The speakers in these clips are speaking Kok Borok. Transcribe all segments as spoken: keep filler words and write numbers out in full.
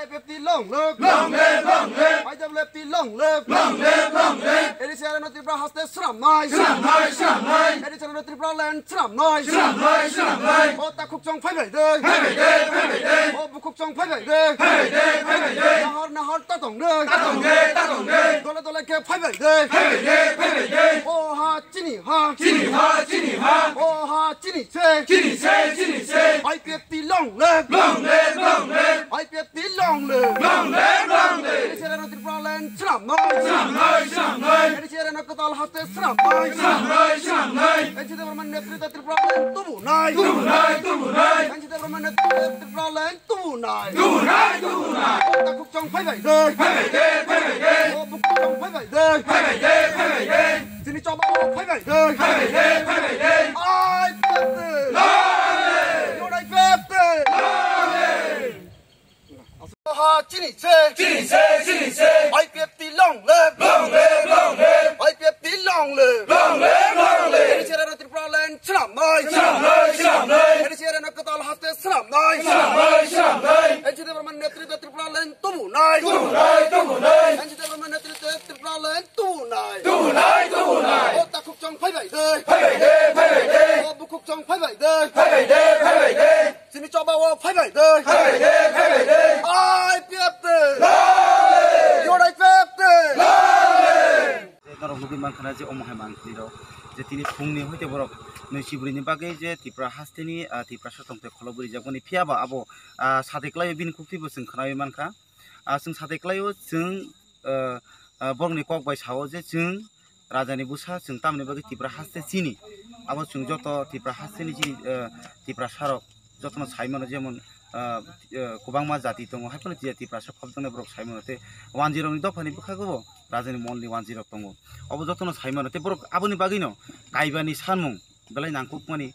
I P F T long live! Long live, long live! I W F T long live! Long live, long live! Eri sere no Tripura haste swnamnai! Swnamnai, swnamnai! Eri sere no Tripura land swnamnai! Swnamnai, swnamnai! O takhuk chong phaibai de! Phaibai de, phaibai de! O bukhuk chong phaibai de! Phaibai de, phaibai de! Nahar, nahar ta tong de! Ta tong de, ta tong de! Dole, dole khe phaibai de! Phaibai de, phaibai de! O ha chini ha! Chini ha, chini ha! O ha chini se! Chini se, chini se! I P F T long live! Long live, long live! I P F T long live! Long live, long live! Eri sere no Tripura land swnamnai! Swnamnai, swnamnai! Eri sere no kwtal haste swnamnai! Swnamnai, swnamnai! N C Debbarma netritwe Tripura land tubunai! Tubunai, tubunai! N C Debbarma netritwe Tripura land tubunai! Tubunai, tubunai! O takhuk chong phaibai de! Phaibai de, phaibai de! O bukhuk chong phaibai de! Phaibai de, phaibai de! Chini choba o phaibai de! Phaibai de, phaibai de! I P F T! Long live! Your I P F T! Long live! Ha, chini se! Chini se, chini se! I P F T long live! Long live, long live! I P F T long live! Long live, long live! Eri sere no Tripura land swnamnai! Swnamnai, swnamnai! Eri sere no kwtal haste swnamnai! Swnamnai, swnamnai! N C Debbarma netritwe Tripura land tubunai! Tubunai, tubunai! N C Debbarma netritwe Tripura land tubunai! Tubunai, tubunai! O takhuk chong phaibai de! Phaibai de, phaibai de! O bukhuk chong phaibai de! Phaibai de, phaibai de! Chini choba o phaibai de! Phaibai de, phaibai de! I P F T! Long live! Your I P F T! Long live! Norok nugwi mankha na je omo hai mankha rok je tini phungni hoite borok nui chibruni bagwi je Tripura hasteni, ah, Tiprasa tongthai khulobwi rijakmani, phiya ba abo, ah, sade kwlaio bini khuktwi bo chwng khnawi mankha. Ah, chwng sade kwlaio chwng, ah, ah, borokni kok bai sao je chwng rajani bwsa chwng tamni bagwi Tipra haste chini. Abo chwng joto Tipra hasteni chini, eh, Tiprasarok jotono sai mano, jemon, eh, eh, kwbangma jati tongo, haiphano Tiprasa khobjaknai borok sai mano, tei wanjwirokni dophani bwkhago bo rajani molni wanjwirok tongo. Obo jotono sai mano, tei borok aboni bagwino kaibani sanmung belai nangkukmani,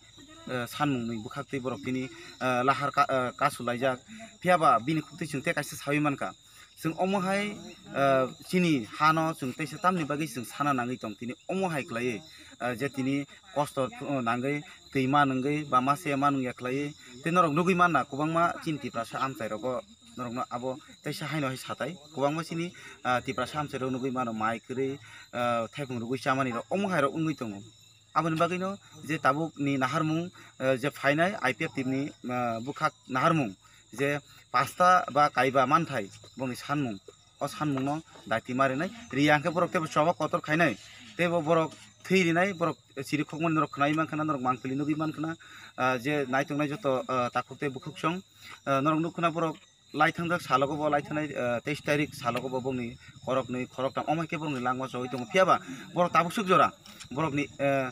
eh, sanmungni bwkhaktwi borok tini, eh, lahar ka-, eh, kasu laijak. Phiya ba bini khuktwi chwng tei kaisa saui mankha. Chwng omo hai, ah, chini hano chwng teisa tamni bagwi chwng sana nangwi tong, tini omo hai khlaiwi, ah, je tini kosto, uh, nangwi twi ma nungwi ba ma se ma nungya khlaiwi. Tei norok nugwi manna kwbangma chini Tiprasa amchai rogo norokno abo teisa haino hai satai. Kwbangma chini, ah, Tiprasa amchai rok nugwi mano mai kwrwi, ah, thaipung rwgwi chamani rok omo hai rok wngwi tongo. Aboni bagwino je tabukni naharmung, eh, je phainai I P F T ni, eh, bwkhak naharmung je pasta ba kaiba manthai bongni sanmung, o sanmungno daiti ma rinai. Riya hwnkhe borok teibo choba kotor khainai, teibo borok thwi rinai, borok chirikhokmani norok khwnai mankha na, norok mangpili nugwi mankha na, ah, je naitongnai joto, ah, takhuk tei bukhuksong, ah, norok nukha na borok lai thangjak salogo bo, lai thangnai, eh, teis tarik salogo bo bongni khoroknwi khoroktham omo hai khe borokni langma chogwi tongo. Phiya ba borok tabuk suk jora borokni, eh,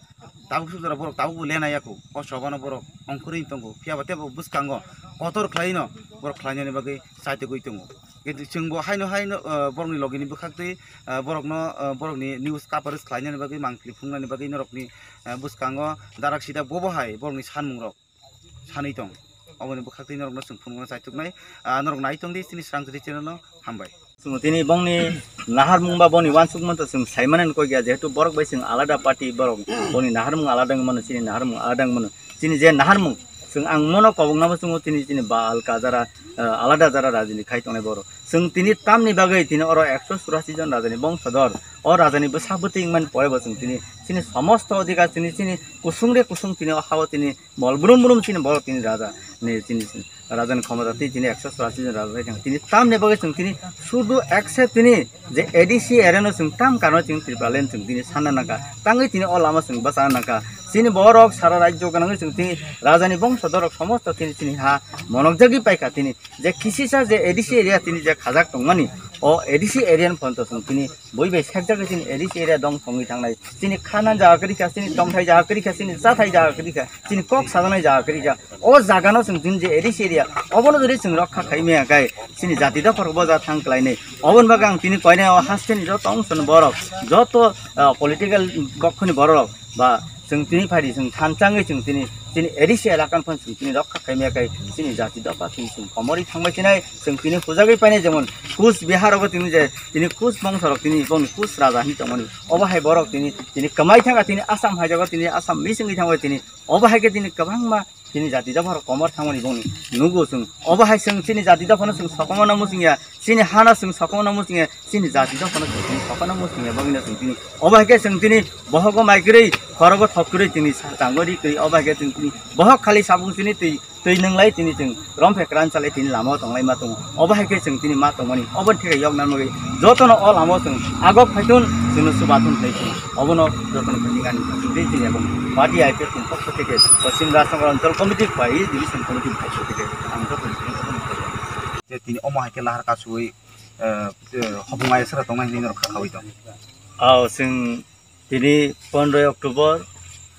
tabuk suk jora borok tabuk bo lena yaku. O chobano borok ongkhorwi tongo. Phiya ba teibo bwskango kotor khlaino borok khlainani bagwi chaitugwi tongo. Kintu chwngbo haino haino, eh, borokni logini bwkhaktwi, eh, borokno, eh, borokni news coverage khlainani bagwi, mangpili phungnani bagwi norokni, eh, bwskango darak sida bobo hai borokni sanmungrok sanwi tong. Oboni bwkhaktwi norokno chwng phunukna chaituknai, ah, norok nai tongdi chini Srangchari channel no. Hambai. Chwng tini bongni naharmung ba boni wansukmung to chwng saimani koi ya, jehetu borok bai chwng alada party, borok boni naharmung alada wngmano, chini naharmung alada wngmano. Chini je naharmung chwng ang mono koboknabo chwngo, tini chini bal ka jara, ah, alada jara rajini khai tongnai borok. Chwng tini tamni bagwi tini oro ekso churasi jon rajani bongso dor, o rajani bwsa bwtwi wngmani porebo chwng tini chini somosto odhikar chini, chini kusung re kusung tini o hao tini mol brum brum chini borok tini raja ni chini rajani khomota tei tini ekso churasi jon raja thang tini tamni bagwi chwng tini sudu accept tini je A D C area no chwng tam karno chwng Tripura land chwng tini sanna nangkha, tangwi tini o lama chwng bachana nangkha. Chini borok sara rajyo gwnangwi chwng tini rajani bongso dorok somosto tini chini ha monokjagwi paikha tini. Je kisisa je A D C area tini je khajak tongmani, o A D C area ni phone to chwng tini bui bai sekjak tini A D C area dong thongwi thangnai. Chini khana jaga kwrwi kha, chini tongthai jaga kwrwi kha, chini chathai jaga kwrwi kha, chini kok sajaknai jaga kwrwi kha. O jaga no chwng tini je A D C area, obono jodi chwng rokha khai maya khe chini jati dopha rok bo ja thang kwlainai. Oboni bagwi ang tini koinai o hasteni joto ongsono borok, joto, ah, political bokhoni borok ba chwng tini phaidi chwng thanchangwi chwng tini, chini A D C elaka phano chwng tini rokha khaimaya khe chini jati dopha tini chwng komorwi thangbai chinai, chwng tini hujagwi painai, jemon Kuch Bihar rogo tini je tini Kuch bongso rok tini bongni Kuch raja hin tongmani, obo hai borok tini, tini kwmai thangkha tini Assam hai jago tini Assam misingwi thangbai tini, obo hai khe tini kwbangma chini jati dophano komor thangmani bongni nugo chwng. Obo hai chwng chini jati dophano chwng sokomorno muchungya, chini hano chwng sokomorno muchungya, chini jati dophano chwng sokomorno muchungya, bongni chwng tini. Obo hai khe chwng tini bohogo mai kwrwi, khorogo thok kwrwi tini sa-, tangori kwrwi, obo hai khe chwng tini bohok khali sabung chini twi twi nwnglai tini chwng romphek ran chalai tini lama o tonglai ma tongo. Obo hai khe chwng tini ma tongmani, obo theke yok nan bagwi jotono o lama o chwng agok phaitun chwngno chubathun hinwi chwng obono jotono khating ani khating tei chini ebong party I P F ni pokho theke Paschim Rajnagar Anchal Committee bai Division Committee ni pokho theke ang jotono khating obono khayo. Je tini omo hai khe lahar kasui, eh, eh, hopung ayasara tongnai hinwi norok kha khaui tong. Ao chwng Tini pondroi October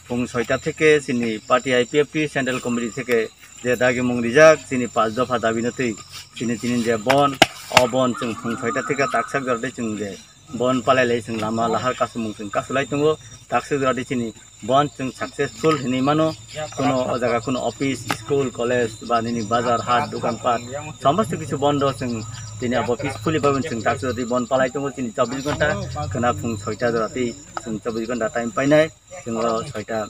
phung soita theke chini party I P F T Central Committee theke je dagimung rijak chini pash dopha dabi no twi chini tini je bon, o bon chwng phung soita theke taksak jora de chwng je bon palai lai chwng lama lahar kasumung chwng kasulai tongo, taksak jora de chini bon chwng successful hinwi mano, kuno o jaga kuno office, school, college ba nini bazar, hat, dokan pat, somosto kichu bondo chwng tini abo peacefully babin chwng taksak jora de bon palai tongo chini chobbish ghonta khwna phung soita jora twi. Chwng chobbish ghonta time painai, chwng oro soita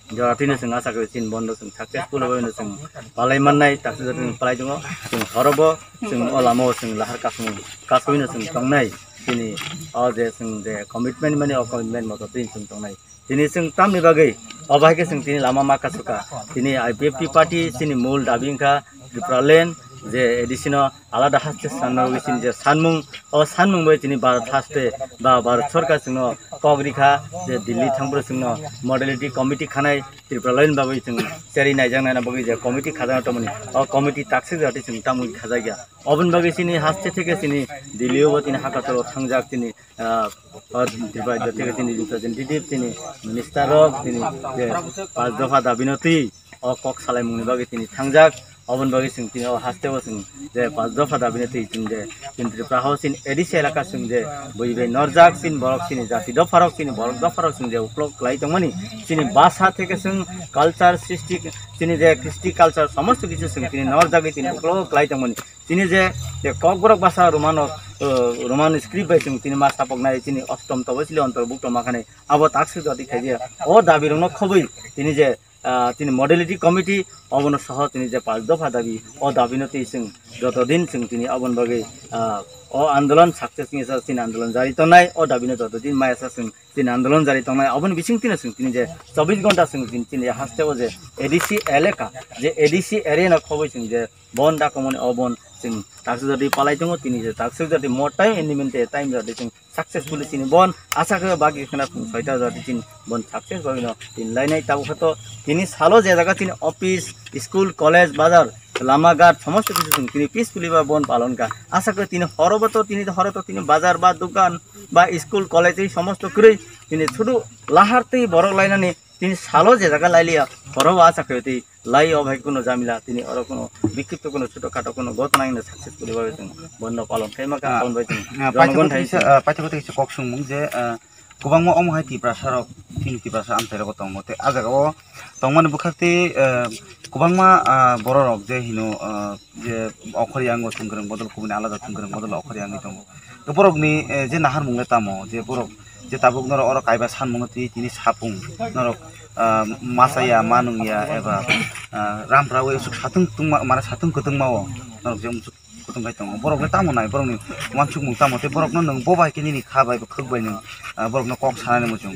jora twino chwng asha khe chini bondo chwng successful bai no chwng palai mannai, taksa jora chwng palai tongo, chwng horobo chwng o lama o chwng lahar kasung kasui no chwng tongnai, chini o je chwng je commitment mani o commitment moto twi chwng tongnai. Tini chwng tamni bagwi obo hai khe chwng tini lama ma kasuka, tini I P F T party chini mul dabi wngkha Tripura land je A D C no alada haste sanna bagwi chini je sanmung, o sanmung bai chini Bharat haste ba Bharat Sarkar chwngno kok rikha je Delhi thangphuru chwngno modality committee khanai Tripura land bagwi chwng cherwi naijak naina bagwi je committee khajana tongmani, o committee taksik jati chwng tamwi khajakya. Oboni bagwi chini haste theke chini Delhi o bo tini hakatoro thangjak chini, ah, o Tripura rajyo theke chini representative chini minister rok chini je pash dopha dabi no twi o kok salaimungni bagwi tini thangjak. Oboni bagwi chwng tini o haste o chwng je pash dopha dabi no twi chwng je chini Tripura hao chini A D C elaka chwng je bui bai norjak chini borok chini jati dopha rok chini borok dopha rok chwng je uklok kwlai tongmani chini basa theke chwng culture srishti chini je kristi culture somosto kichu chwng tini norjagwi tini uklok kwlai tongmani chini je, je kokborok basa Roman, uh, Roman script bai chwng tini ma sapoknai chini ostom tobo chili ontorbukto ma khanai abo taksik jati khaijak o dabi rokno khobwi tini je ah, chini modality committee obono soho chini je pash dopha dabi, o dabi no twi chwng joto din chwng tini oboni bagwi, ah, o andolon success wngya sa chini andolon jari tongnai, o dabi no joto din maya sa chwng chini andolon jari tongnai, oboni bising tino chwng tini je chobbish ghonta chwng chini, chini haste o je A D C elaka, je A D C area no khobwi chwng je bon dakomoni o bon chwng taksa jati palai tongo, tini je taksa jati more time in the meantime jati chwng successfully chini bon asha khe bagi khna phung soita jora di chini bon success bagwi no tin lainai tabuk khe to tini salo je jaga chini office, school, college, bazar, lama ghat somosto kichu chwng tini peacefully ba bon palon kha asha khe tini horo bo to tini horo to tini bazar ba dukan ba school college ei somosto kwrwi tini sudu lahar tei borok lainani tini salo je jaga lailiya horo bo asha khe tei lai o bhai kuno jamila tini oro kuno bikhipto kuno chuto khato kuno gotna wngna successfully bhabe chwng bondo palon khaima kha Ah, palon bai chwng ah, jonogon paithago thai teisa, ah, paithago teisa kok swngmung je, ah, kwbangma omo hai Tiprasa rok, chini Tiprasa amchai rogo tongo tei ah jaga o tongmani bwkhak tei, ah, kwbangma, ah, borok rok je hino, ah, je okhor yango thwngkwrwng bodol kubuni alada thwngkwrwng bodol okhor yangwi tongo. Borokni, eh, je naharmung le tamo je borok je tabuk norok oro kaiba sanmungno twi tini sapung norok, ah, masa ya ma nung ya eba, ah, rampra ui usuk satung tungma mane satung kwtwngma o norok je usuk kwtwng khai tongo borok le tamo nai borokni uansukmung tamo tei borokno nwng bo bai khe nini kha bai khwk bai nwng, ah, borokno kok sanani muchung.